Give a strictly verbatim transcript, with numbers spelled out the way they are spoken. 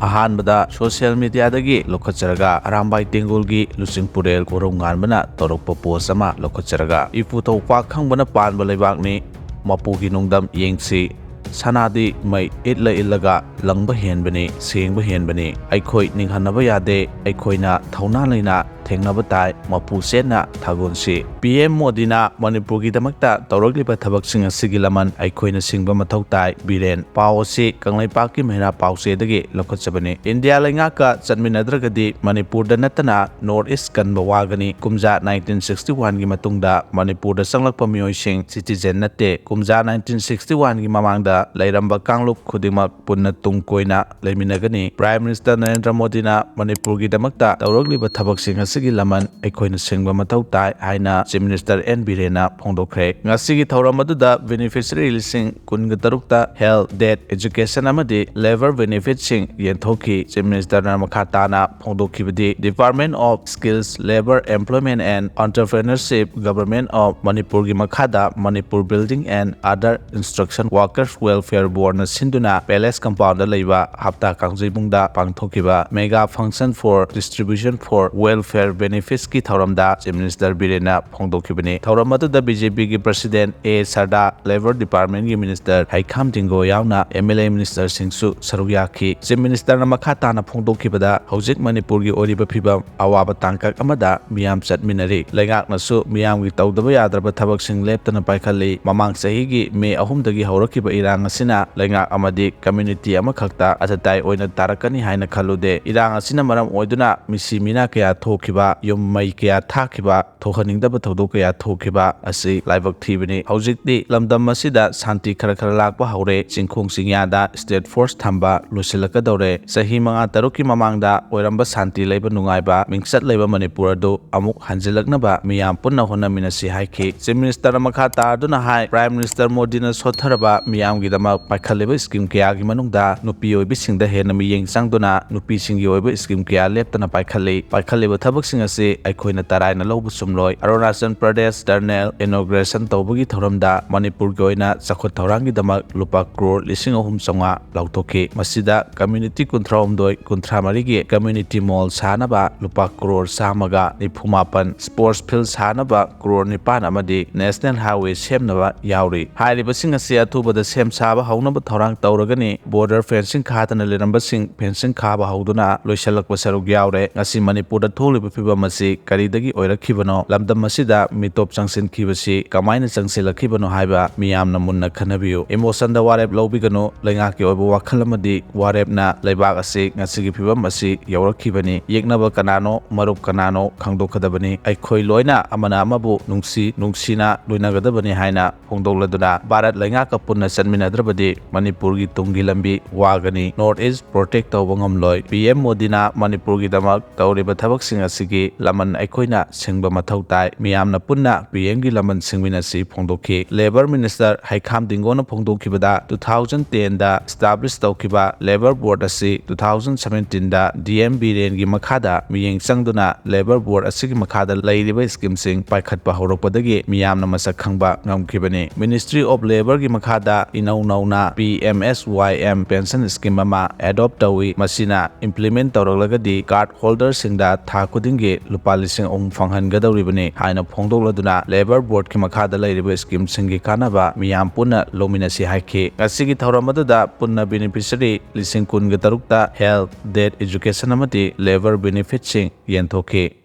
ꯑꯍꯥꯟꯕꯗ ꯁꯣꯁꯤꯌꯦꯜ ꯃꯤꯗꯤꯌꯥꯗꯒꯤ ꯂꯧꯈꯠꯆꯔꯒ ꯑꯔꯥꯝꯕꯥꯏ ꯇꯦꯡꯒꯣꯜꯒꯤ ꯂꯨꯆꯤꯡ ꯄꯨꯔꯦꯜ ꯎꯔꯧꯉꯥꯟꯕꯅ ꯇꯧꯔꯛꯄ ꯄꯣꯁ ꯑꯃ ꯂꯧꯈꯠꯆꯔꯒ, "ꯏꯄꯨꯊꯧ ꯄꯥꯛ ꯈꯪꯕꯅ ꯄꯥꯟꯕ ꯂꯩꯕꯥꯛꯅꯤ, ꯃꯄꯨꯒꯤ ꯅꯨꯡꯗꯝ ꯌꯦꯡꯁꯤ꯫ ꯁꯅꯥꯗꯤ ꯃꯩ ꯏꯠꯂ ꯏꯠꯂꯒ ꯂꯪꯕ ꯍꯦꯟꯕꯅꯤ, ꯁꯦꯡꯕ ꯍꯦꯟꯕꯅꯤ꯫ ꯑꯩꯈꯣꯏ ꯅꯤꯡꯍꯟꯅꯕ ꯌꯥꯗꯦ, ꯑꯩꯈꯣꯏꯅ ꯊꯧꯅꯥ ꯂꯩꯅ ꯊꯦꯡꯅꯕ ꯇꯥꯏ, ꯃꯄꯨ ꯆꯦꯠꯅ ꯊꯥꯒꯣꯟꯁꯤ"꯫ ꯄꯤ ꯑꯦꯝ ꯃꯣꯗꯤꯅ ꯃꯅꯤꯄꯨꯔꯒꯤꯗꯃꯛꯇ ꯇꯧꯔꯛꯂꯤꯕ ꯊꯕꯛꯁꯤꯡ ꯑꯁꯤꯒꯤ ꯂꯃꯟ ꯑꯩꯈꯣꯏꯅ ꯁꯤꯡꯕ ꯃꯊꯧ ꯇꯥꯏ, ꯕꯤꯔꯦꯟ꯫ ꯄꯥꯎ ꯑꯁꯤ ꯀꯪꯂꯩꯄꯥꯛꯀꯤ ꯃꯩꯔꯥ ꯄꯥꯎꯆꯦꯗꯒꯤ ꯂꯧꯈꯠꯆꯕꯅꯤ꯫ ꯏꯟꯗꯤꯌꯥ ꯂꯩꯉꯥꯛꯀ ꯆꯠꯃꯤꯟꯅꯗ꯭ꯔꯒꯗꯤ ꯃꯅꯤꯄꯨꯔꯗ ꯅꯠꯇꯅ ꯅꯣꯔꯠ ꯏꯁ ꯀꯟꯕ ꯋꯥꯒꯅꯤ꯫ ꯀꯨꯝꯖꯥ ꯅꯥꯏꯟꯇꯤꯟ ꯁꯤꯛꯁꯇꯤ ꯋꯥꯟꯒꯤ ꯃꯇꯨꯡꯗ ꯃꯅꯤꯄꯨꯔꯗ ꯆꯪꯂꯛꯄ ꯃꯤꯑꯣꯏꯁꯤꯡ ꯁꯤꯇꯤꯖꯦꯟ ꯅꯠꯇꯦ꯫ ꯀꯨꯝꯖꯥ ꯅꯥꯏꯟꯇꯤꯟ ꯁꯤꯛꯁꯇꯤ ꯋꯥꯟꯒꯤ ꯃꯃꯥꯡꯗ ꯂꯩꯔꯝꯕ ꯀꯥꯡꯂꯨꯞ ꯈꯨꯗꯤꯡꯃꯛ ꯄꯨꯟꯅ ꯇꯨꯡ ꯀꯣꯏꯅ ꯂꯩꯃꯤꯟꯅꯒꯅꯤ꯫ ꯄ꯭ꯔꯥꯏꯝ ꯃꯤꯅꯤꯁꯇꯔ ꯅꯔꯦꯟꯗ꯭ꯔ ꯃꯣꯗꯤꯅ ꯃꯅꯤꯄꯨꯔꯒꯤꯗꯃꯛꯇ ꯇꯧꯔꯛꯂꯤꯕ ꯊꯕꯛꯁꯤꯡ ꯑꯁꯤꯒꯤ ꯂꯃꯟ ꯑꯩꯈꯣꯏꯅ ꯁꯤꯡꯕ ꯃꯊꯧ ꯇꯥꯏ ꯍꯥꯏꯅ ꯆꯤꯐ ꯃꯤꯅꯤꯁꯇꯔ ꯑꯦꯟ ꯕꯤꯔꯦꯟꯅ ꯐꯣꯡꯗꯣꯛꯈ꯭ꯔꯦ꯫ ꯉꯁꯤꯒꯤ ꯊꯧꯔꯝ ꯑꯗꯨꯗ ꯕꯦꯅꯤꯐꯤꯁꯔꯤ ꯂꯤꯁꯤꯡ ꯀꯨꯟꯒ ꯇꯔꯨꯛꯇ health, death, education ꯑꯃꯗꯤ labour benefitꯁꯤꯡ ꯌꯦꯟꯊꯣꯛꯈꯤ꯫ ꯆꯤꯐ ꯃꯤꯅꯤꯁꯇꯔꯅ ꯃꯈꯥ ꯇꯥꯅ ꯐꯣꯡꯗꯣꯛꯈꯤꯕꯗꯤ, Department of Skills, Labour, Employment and Entrepreneurship, Government of ꯃꯅꯤꯄꯨꯔꯒꯤ ꯃꯈꯥꯗ Manipur Building and Other Instruction Workers Welfare Boardꯅ ꯁꯤꯟꯗꯨꯅ ꯄꯦꯂꯦꯁ ꯀꯝꯄꯥꯎꯟꯗ ꯂꯩꯕ ꯍꯞꯇꯥ ꯀꯥꯡꯖꯩꯕꯨꯡꯗ ꯄꯥꯡꯊꯣꯛꯈꯤꯕ Mega Function for Distribution for Welfare Benefitsꯀꯤ ꯊꯧꯔꯝꯗ ꯆꯤꯐ ꯃꯤꯅꯤꯁꯇꯔ ꯕꯤꯔꯦꯟꯅ ꯐꯣꯡꯗꯣꯛꯈꯤꯕꯅꯤ꯫ ꯊꯧꯔꯝ ꯑꯗꯨꯗ ꯕꯤ ꯖꯦ ꯄꯤꯒꯤ ꯄ꯭ꯔꯁꯤꯗꯦꯟ ꯑꯦ ꯁꯔꯗꯥ, ꯂꯦꯕꯔ ꯗꯤꯄꯥꯔꯠꯃꯦꯟꯒꯤ ꯃꯤꯅꯤꯁꯇꯔ ꯍꯩꯈꯥꯝ ꯗꯤꯡꯒꯣ ꯌꯥꯎꯅ ꯑꯦꯝ ꯑꯦꯜ ꯑꯦ ꯃꯤꯅꯤꯁꯇꯔꯁꯤꯡꯁꯨ ꯁꯔꯨꯛ ꯌꯥꯈꯤ꯫ ꯆꯤꯐ ꯃꯤꯅꯤꯁꯇꯔꯅ ꯃꯈꯥ ꯇꯥꯅ ꯐꯣꯡꯗꯣꯛꯈꯤꯕꯗ, ꯍꯧꯖꯤꯛ ꯃꯅꯤꯄꯨꯔꯒꯤ ꯑꯣꯏꯔꯤꯕ ꯐꯤꯕꯝ ꯑꯋꯥꯕ ꯇꯥꯡꯀꯛ ꯑꯃꯗ ꯃꯤꯌꯥꯝ ꯆꯠꯃꯤꯟꯅꯔꯤ꯫ ꯂꯩꯉꯥꯛꯅꯁꯨ ꯃꯤꯌꯥꯝꯒꯤ ꯇꯧꯗꯕ ꯌꯥꯗ꯭ꯔꯕ ꯊꯕꯛꯁꯤꯡ ꯂꯦꯞꯇꯅ ꯄꯥꯏꯈꯠꯂꯤ꯫ ꯃꯃꯥꯡ ꯆꯍꯤꯒꯤ ꯃꯦ ꯑꯍꯨꯝꯗꯒꯤ ꯍꯧꯔꯛꯈꯤꯕ ꯏꯔꯥꯡ ꯑꯁꯤꯅ ꯂꯩꯉꯥꯛ ꯑꯃꯗꯤ ꯀꯝꯃ꯭ꯌꯨꯅꯤꯇꯤ ꯑꯃꯈꯛꯇ ꯑꯇꯇꯥꯏ ꯑꯣꯏꯅ ꯇꯥꯔꯛꯀꯅꯤ ꯍꯥꯏꯅ ꯈꯜꯂꯨꯗꯦ꯫ ꯏꯔꯥꯡ ꯑꯁꯤꯅ ꯃꯔꯝ ꯑꯣꯏꯗꯨꯅ ꯃꯤꯁꯤ ꯃꯤꯅꯥ ꯀꯌꯥ ꯊꯣꯛꯈꯤꯕ, ꯌꯨꯝ ꯃꯩ ꯀꯌꯥ ꯊꯥꯈꯤꯕ, ꯊꯣꯛꯍꯟꯅꯤꯡꯗꯕ ꯊꯧꯗꯣꯛ ꯀꯌꯥ ꯊꯣꯛꯈꯤꯕ ꯑꯁꯤ ꯂꯥꯏꯕꯛ ꯊꯤꯕꯅꯤ꯫ ꯍꯧꯖꯤꯛꯇꯤ ꯂꯝꯗꯝ ꯑꯁꯤꯗ ꯁꯥꯟꯇꯤ ꯈꯔ ꯈꯔ ꯂꯥꯛꯄ ꯍꯧꯔꯦ꯫ ꯆꯤꯡꯈꯣꯡ ꯆꯤꯡꯌꯥꯗ state force ꯊꯝꯕ ꯂꯣꯏꯁꯤꯜꯂꯛꯀꯗꯧꯔꯦ꯫ ꯆꯍꯤ ꯃꯉꯥ ꯇꯔꯨꯛꯀꯤ ꯃꯃꯥꯡꯗ ꯑꯣꯏꯔꯝꯕ ꯁꯥꯟꯇꯤ ꯂꯩꯕ ꯅꯨꯡꯉꯥꯏꯕ, ꯃꯤꯡꯆꯠ ꯂꯩꯕ ꯃꯅꯤꯄꯨꯔ ꯑꯗꯨ ꯑꯃꯨꯛ ꯍꯟꯖꯤꯜꯂꯛꯅꯕ ꯃꯤꯌꯥꯝ ꯄꯨꯟꯅ ꯍꯣꯠꯅꯃꯤꯟꯅꯁꯤ ꯍꯥꯏꯈꯤ꯫ ꯆꯤꯐ ꯃꯤꯅꯤꯁꯇꯔꯅ ꯃꯈꯥ ꯇꯥꯗꯨꯅ ꯍꯥꯏ, ꯄ꯭ꯔꯥꯏꯝ ꯃꯤꯅꯤꯁꯇꯔ ꯃꯣꯗꯤꯅ ꯁꯣꯠꯊꯔꯕ ꯃꯤꯌꯥꯝꯒꯤꯗꯃꯛ ꯄꯥꯏꯈꯠꯂꯤꯕ ꯁ꯭ꯀꯤꯝ ꯀꯌꯥꯒꯤ ꯃꯅꯨꯡꯗ ꯅꯨꯄꯤ ꯑꯣꯏꯕꯤꯁꯤꯡꯗ ꯍꯦꯟꯅ ꯃꯤꯠꯌꯦꯡ ꯆꯪꯗꯨꯅ ꯅꯨꯄꯤꯁꯤꯡꯒꯤ ꯑꯣꯏꯕ ꯁ꯭ꯀꯤꯝ ꯀꯌꯥ ꯂꯦꯞꯇꯅ ꯄꯥꯏꯈꯠꯂꯤ꯫ ꯄꯥꯏꯈꯠꯂꯤꯕ ꯊꯕꯛ ꯁꯤꯡ ꯑꯁꯤ ꯑꯩꯈꯣꯏꯅ ꯇꯔꯥꯏꯅ ꯂꯧꯕ ꯆꯨꯝꯂꯣꯏ꯫ ꯑꯔꯨꯅꯥꯆꯜ ꯄ꯭ꯔꯗꯦꯁ ꯇꯔꯅꯦꯜ ꯏꯅꯣꯒ꯭ꯔꯦꯁꯟ ꯇꯧꯕꯒꯤ ꯊꯧꯔꯝꯗ ꯃꯅꯤꯄꯨꯔꯒꯤ ꯑꯣꯏꯅ ꯆꯥꯎꯈꯠ ꯊꯧꯔꯥꯡꯒꯤꯗꯃꯛ ꯂꯨꯄꯥ ꯀ꯭ꯔꯣꯔ ꯂꯤꯁꯤꯡ ꯑꯍꯨꯝ ꯆꯥꯝꯃꯉꯥ ꯂꯥꯎꯊꯣꯛꯈꯤ꯫ ꯃꯁꯤꯗ ꯀꯝꯃ꯭ꯌꯨꯅꯤꯇꯤ ꯀꯨꯟꯊ꯭ꯔꯥꯍꯨꯝꯗꯣꯏ ꯀꯨꯟꯊ꯭ꯔꯥꯃꯔꯤꯒꯤ ꯀꯝꯃ꯭ꯌꯨꯅꯤꯇꯤ ꯃꯣꯜ ꯁꯥꯅꯕ ꯂꯨꯄꯥ ꯀ꯭ꯔꯣꯔ ꯆꯥꯝꯃꯒ ꯅꯤꯐꯨ ꯃꯥꯄꯟ, ꯁ꯭ꯄꯣꯔꯠꯁ ꯐꯤꯜꯗ ꯁꯥꯅꯕ ꯀ꯭ꯔꯣꯔ ꯅꯤꯄꯥꯟ ꯑꯃꯗꯤ ꯅꯦꯁꯅꯦꯜ ꯍꯥꯏꯋꯦ ꯁꯦꯝꯅꯕ ꯌꯥꯎꯔꯤ꯫ ꯍꯥꯏꯔꯤꯕꯁꯤꯡ ꯑꯁꯤ ꯑꯊꯨꯕꯗ ꯁꯦꯝ ꯁꯥꯕ ꯍꯧꯅꯕ ꯊꯧꯔꯥꯡ ꯇꯧꯔꯒꯅꯤ꯫ ꯕꯣꯔꯗꯔ ꯐꯦꯟꯁꯤꯡ ꯈꯥꯗꯅ ꯂꯩꯔꯝꯕꯁꯤꯡ ꯐꯦꯟꯁꯤꯡ ꯈꯥꯕ ꯍꯧꯗꯨꯅ ꯂꯣꯏꯁꯤꯜꯂꯛꯄ ꯁꯔꯨꯛ ꯌꯥꯎꯔꯦ꯫ ꯉꯁꯤ ꯃꯅꯤꯄꯨꯔꯗ ꯊꯣꯛꯂꯤꯕ ꯐꯤꯕꯝ ꯑꯁꯤ ꯀꯔꯤꯗꯒꯤ ꯑꯣꯏꯔꯛꯈꯤꯕꯅꯣ? ꯂꯝꯗꯝ ꯑꯁꯤꯗ ꯃꯤꯇꯣꯞ ꯆꯪꯁꯤꯟꯈꯤꯕꯁꯤ ꯀꯃꯥꯏꯅ ꯆꯪꯁꯤꯜꯂꯛꯈꯤꯕꯅꯣ ꯍꯥꯏꯕ ꯃꯤꯌꯥꯝꯅ ꯃꯨꯟꯅ ꯈꯟꯅꯕꯤꯌꯨ꯫ ꯏꯃꯣꯁꯟꯗ ꯋꯥꯔꯦꯞ ꯂꯧꯕꯤꯒꯅꯨ꯫ ꯂꯩꯉꯥꯛꯀꯤ ꯑꯣꯏꯕ ꯋꯥꯈꯜ ꯑꯃꯗꯤ ꯋꯥꯔꯦꯞꯅ ꯂꯩꯕꯥꯛ ꯑꯁꯤ ꯉꯁꯤꯒꯤ ꯐꯤꯕꯝ ꯑꯁꯤ ꯌꯧꯔꯛꯈꯤꯕꯅꯤ꯫ ꯌꯦꯛꯅꯕ ꯀꯅꯥꯅꯣ, ꯃꯔꯨꯞ ꯀꯅꯥꯅꯣ ꯈꯪꯗꯣꯛꯀꯗꯕꯅꯤ꯫ ꯑꯩꯈꯣꯏ ꯂꯣꯏꯅ ꯑꯃꯅ ꯑꯃꯕꯨ ꯅꯨꯡꯁꯤ ꯅꯨꯡꯁꯤꯅ ꯂꯣꯏꯅꯒꯗꯕꯅꯤ ꯍꯥꯏꯅ ꯐꯣꯡꯗꯣꯛꯂꯗꯨꯅ ꯚꯥꯔꯠ ꯂꯩꯉꯥꯛꯀ ꯄꯨꯟꯅ ꯆꯠꯃꯤꯟꯅꯗ꯭ꯔꯕꯗꯤ ꯃꯅꯤꯄꯨꯔꯒꯤ ꯇꯨꯡꯒꯤ ꯂꯝꯕꯤ ꯋꯥꯒꯅꯤ꯫ ꯅꯣꯔꯠ ꯏꯁ ꯄ꯭ꯔꯣꯇꯦꯛ ꯇꯧꯕ ꯉꯝꯂꯣꯏ꯫ ꯄꯤ ꯑꯦꯝ ꯃꯣꯗꯤꯅ ꯃꯅꯤꯄꯨꯔꯒꯤꯗꯃꯛ ꯇꯧꯔꯤꯕ ꯊꯕꯛꯁꯤꯡ ꯑꯁꯤꯒꯤ ꯂꯃꯟ ꯑꯩꯈꯣꯏꯅ ꯁꯤꯡꯕ ꯃꯊꯧ ꯇꯥꯏ꯫ ꯃꯤꯌꯥꯝꯅ ꯄꯨꯟꯅ ꯄꯤ ꯑꯦꯝꯒꯤ ꯂꯃꯟ ꯁꯤꯡꯃꯤꯟꯅꯁꯤ ꯐꯣꯡꯗꯣꯛꯈꯤ꯫ ꯂꯦꯕꯔ ꯃꯤꯅꯤꯁꯇꯔ ꯍꯩꯈꯥꯝ ꯗꯤꯡꯒꯣꯅ ꯐꯣꯡꯗꯣꯛꯈꯤꯕꯗ, ꯇꯨ ꯊꯥꯎꯖꯟ ꯇꯦꯟꯗ ꯏꯁꯇꯥꯕ꯭ꯂꯤꯁ ꯇꯧꯈꯤꯕ ꯂꯦꯕꯔ ꯕꯣꯔꯗ ꯑꯁꯤ ꯇꯨ ꯊꯥꯎꯖꯟ ꯁꯕꯦꯟꯇꯤꯟꯗ ꯗꯤ ꯑꯦꯝ ꯕꯤꯔꯦꯟꯒꯤ ꯃꯈꯥꯗ ꯃꯤꯠꯌꯦꯡ ꯆꯪꯗꯨꯅ ꯂꯦꯕꯔ ꯕꯣꯔꯗ ꯑꯁꯤꯒꯤ ꯃꯈꯥꯗ ꯂꯩꯔꯤꯕ ꯁ꯭ꯀꯤꯝꯁꯤꯡ ꯄꯥꯏꯈꯠꯄ ꯍꯧꯔꯛꯄꯗꯒꯤ ꯃꯤꯌꯥꯝꯅ ꯃꯁꯛ ꯈꯪꯕ ꯉꯝꯈꯤꯕꯅꯤ꯫ ꯃꯤꯅꯤꯁꯇ꯭ꯔꯤ ꯑꯣꯐ ꯂꯦꯕꯔꯒꯤ ꯃꯈꯥꯗ ꯏꯅꯧ ꯅꯧꯅ ꯄꯤ ꯑꯦꯝ ꯑꯦꯁ ꯋꯥꯏ ꯑꯦꯝ ꯄꯦꯟꯁꯟ ꯁ꯭ꯀꯤꯝ ꯑꯃ ꯑꯦꯗꯣꯞ ꯇꯧꯏ꯫ ꯃꯁꯤꯅ ꯏꯝꯄ꯭ꯂꯤꯃꯦꯟ ꯇꯧꯔꯛꯂꯒꯗꯤ ꯀꯥꯔꯗ ꯍꯣꯜꯗꯔꯁꯤꯡꯗ ꯊꯥ ꯈꯨꯗꯤꯡꯒꯤ ꯂꯨꯄꯥ ꯂꯤꯁꯤꯡ ꯑꯍꯨꯝ ꯐꯪꯍꯟꯒꯗꯧꯔꯤꯕꯅꯤ ꯍꯥꯏꯅ ꯐꯣꯡꯗꯣꯛꯂꯗꯨꯅ ꯂꯦꯕꯔ ꯕꯣꯔꯗꯀꯤ ꯃꯈꯥꯗ ꯂꯩꯔꯤꯕ ꯁ꯭ꯀꯤꯝꯁꯤꯡꯒꯤ ꯀꯥꯟꯅꯕ ꯃꯤꯌꯥꯝ ꯄꯨꯟꯅ ꯂꯧꯃꯤꯟꯅꯁꯤ ꯍꯥꯏꯈꯤ꯫ ꯉꯁꯤꯒꯤ ꯊꯧꯔꯝ ꯑꯗꯨꯗ ꯄꯨꯟꯅ ꯕꯦꯅꯤꯐꯤꯁꯔꯤ ꯂꯤꯁꯤꯡ ꯀꯨꯟꯒ ꯇꯔꯨꯛꯇ ꯍꯦꯜꯊ, ꯗꯦꯠ, ꯑꯦꯖꯨꯀꯦꯁꯟ ꯑꯃꯗꯤ ꯂꯦꯕꯔ ꯕꯦꯅꯤꯐꯤꯠꯁꯤꯡ ꯌꯦꯟꯊꯣꯛꯈꯤ꯫